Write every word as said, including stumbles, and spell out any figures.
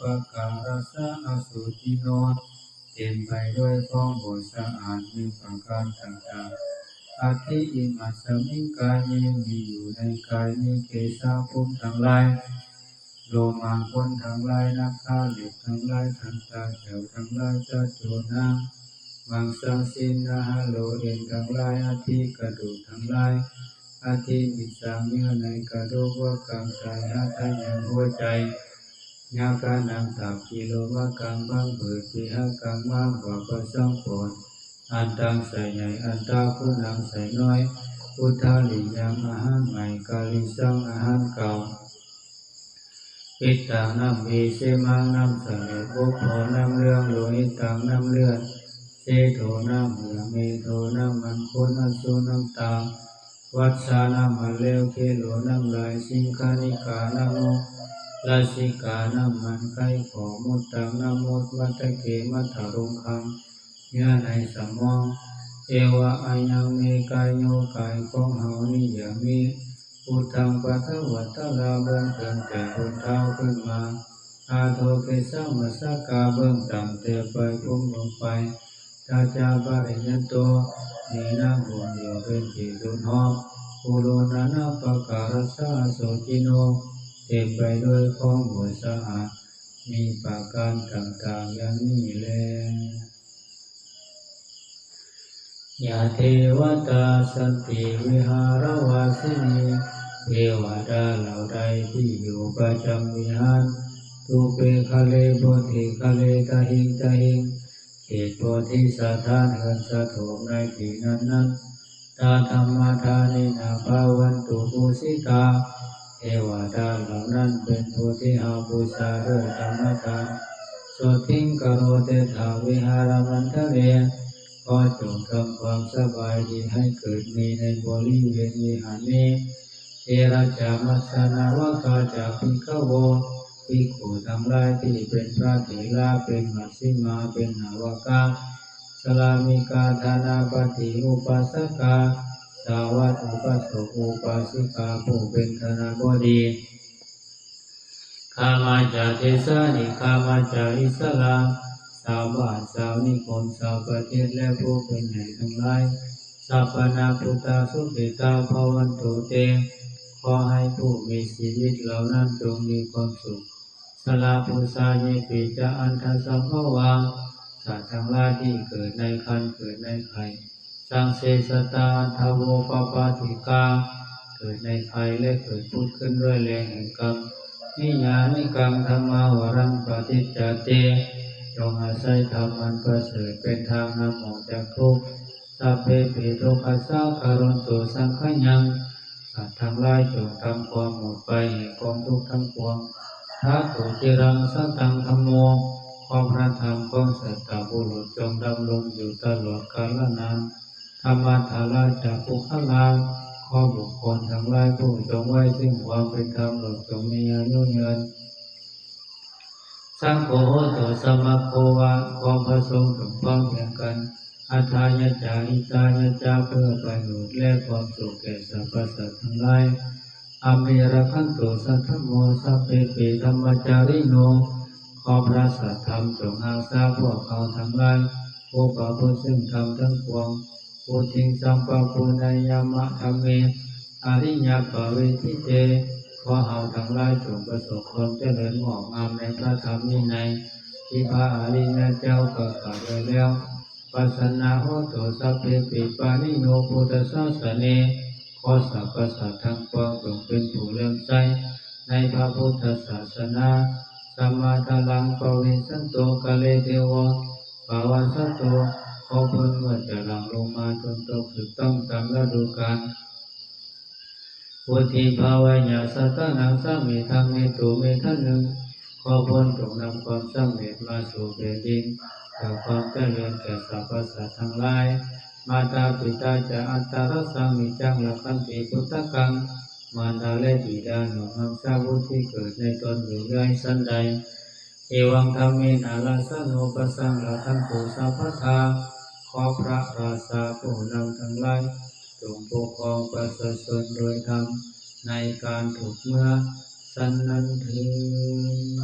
pakkārassa asucino เต็มไปด้วยของบวชสะอาดมีประการต่างๆ atthi imasmiṃ kāye มีอยู่ในกายนี้ kesā ผมทั้งหลาย โลมาขนทั้งหลาย nakhā เล็บทั้งหลาย dantā แข้วทั้งหลาย caccuṇṇaṃ maṃsaṃ siṇhāro เอ็นทั้งหลาย atthi กระดูกทั้งหลาย atthi missā เยื่อในกระดูก vakaṃ ไต hadayaṃ หัวใจ yakanaṃ ตับ kilomakaṃ พังผืด pihakaṃ ม้าม vāpassaṃ ปอด antaṃ ไส้ใหญ่ antaguṇaṃ ไส้น้อย udariyaṃ อาหารใหม่ kalisaṃ อาหารเก่า pittaṃ น้ำดี semaṃ น้ำเสลด vokko น้ำเหลือง lohitaṃ น้ำเลือด sedo น้ำเหงื่อ medo น้ำมันข้น assu น้ำตา vajjā น้ำมันเหลว khelo น้ำลาย siṅghāṇikā น้ำมูก lasikā น้ำมันไข้ ข้อ muttaṃ น้ำมูตร matthake มัทธะโรงครัง เยื่อในสมอง eva ayaṃ me kāyo กายของเฮานี้อย่างนี้ uddhaṃ padhavatthalaṃ เบื้องต้นแต่บนเท้าขึ้นมา adho kesamassakāraṃ เบื้องต่ำแต่ปลายผมลงไป tañcapariyatto มีหนังหุ้มอยู่เป็นที่สุดหอม ūro nānappakārassa asucino เต็มไปด้วยของบวชสะอาด มีประการต่างๆ อย่างนี้แล Yā devatā santi vihāravāsinī เทวดาเหล่าใดที่อยู่ประจำวิหาร thūpe ghare bodhighare tahiṃ tahiṃ เขตโพธิสถานเฮือนสถูปในที่นั้นๆ tā dhammadānena bhavantu pūjitā เทวดาเหล่านั้นเป็นผู้ที่เฮาบูชาด้วยธรรมทาน sotthiṃ karontedha vihāramaṇḍale ขอจงทำความสบายดีให้เกิดมีในบริเวณวิหารนี้ therā ca majjhā navakā ca bhikkhavo ภิกขุทั้งหลายที่เป็นพระเถระเป็นมัชฌิมาเป็นนวากะ sārāmikā dānapatī upāsakā สาวัตอุปาสกอุปาสิกาผู้เป็นดานาบดี gāmā ca desā nigamā ca issarā ชาวบ้านชาวนิคมชาวประเทศและผู้เป็นใหญ่ทั้งหลาย sappāṇabhūtā sukhitā bhavantu te ขอให้ผู้มีชีวิตเหล่านั้นจงมีความสุข Jalābujā yepi ca aṇḍasambhavā สัตว์ทั้งหลายที่เกิดในครรภ์เกิดในไข่ saṃsedajātā athavopapātikā เกิดในไข่และเกิดผุดขึ้นด้วยแรงแห่งกรรม niyyānikaṃ dhammavaraṃ paṭicca te จงอาศัยธรรมอันประเสริฐเป็นทางนำออกจากทุกข์ sabbepi dukkhassa karontu saṅkhayaṃ สัตว์ทั้งหลายจงทำความหมดไปแห่งกองทุกข์ทั้งปวง ṭhātu ciraṃ sataṃ dhammo ขอพระธรรมของสัตตบุรุษจงดำรงอยู่ตลอดกาลนาน dhammaddharā ca puggalā ขอบุคคลทั้งหลายผู้ทรงไว้ซึ่งความเป็นธรรมเหล่าจงมีอายุยืน saṅgho hotu samaggo va ขอพระสงฆ์จงพร้อมเพรียงกัน atthāya ca hitāya ca เพื่อประโยชน์และความสุขแก่สรรพสัตว์ทั้งหลาย amhe rakkhatu saddhammo sabbepi dhammacārino ขอพระสัทธรรมจงรักษาพวกเขาทั้งหลายผู้ประพฤติซึ่งธรรมทั้งปวง vuḍḍhiṃ sampāpuṇeyyāma dhamme ariyappavedite ขอเฮาทั้งหลายจงประสบความเจริญงอกงามในพระธรรมวินัยที่พระอริยเจ้าประกาศไว้แล้ว pasannā hontu sabbepi pāṇino buddhasāsane ขอสรรพสัตว์ทั้งปวงจงเป็นผู้เลื่อมใสในพระพุทธศาสนา sammādhāraṃ pavecchanto kāle devo pavassatu ขอเพิ่นเมื่อจะหลั่งลงมาจนตกถูกต้องตามฤดูกาล vuḍḍhibhāvāya sattānaṃ samiddhaṃ netu medaniṃ ขอเพิ่นจงนำความสำเร็จมาสู่แผ่นดิน จากความเจริญแก่สรรพสัตว์ทั้งหลาย mātā pitā ca atrajaṃ niccaṃ rakkhanti puttakaṃ มารดาและบิดาหน่วงห้ามสาวุธที่เกิดในตนอยู่เรื่อยฉันใด evaṃ dhammena rājāno pajaṃ rakkhantu sabbadā ขอพระราชาผู้นำทั้งหลายจงปกครองประชาชนโดยธรรมในการทุกเมื่อ ฉันนั้นเทอญ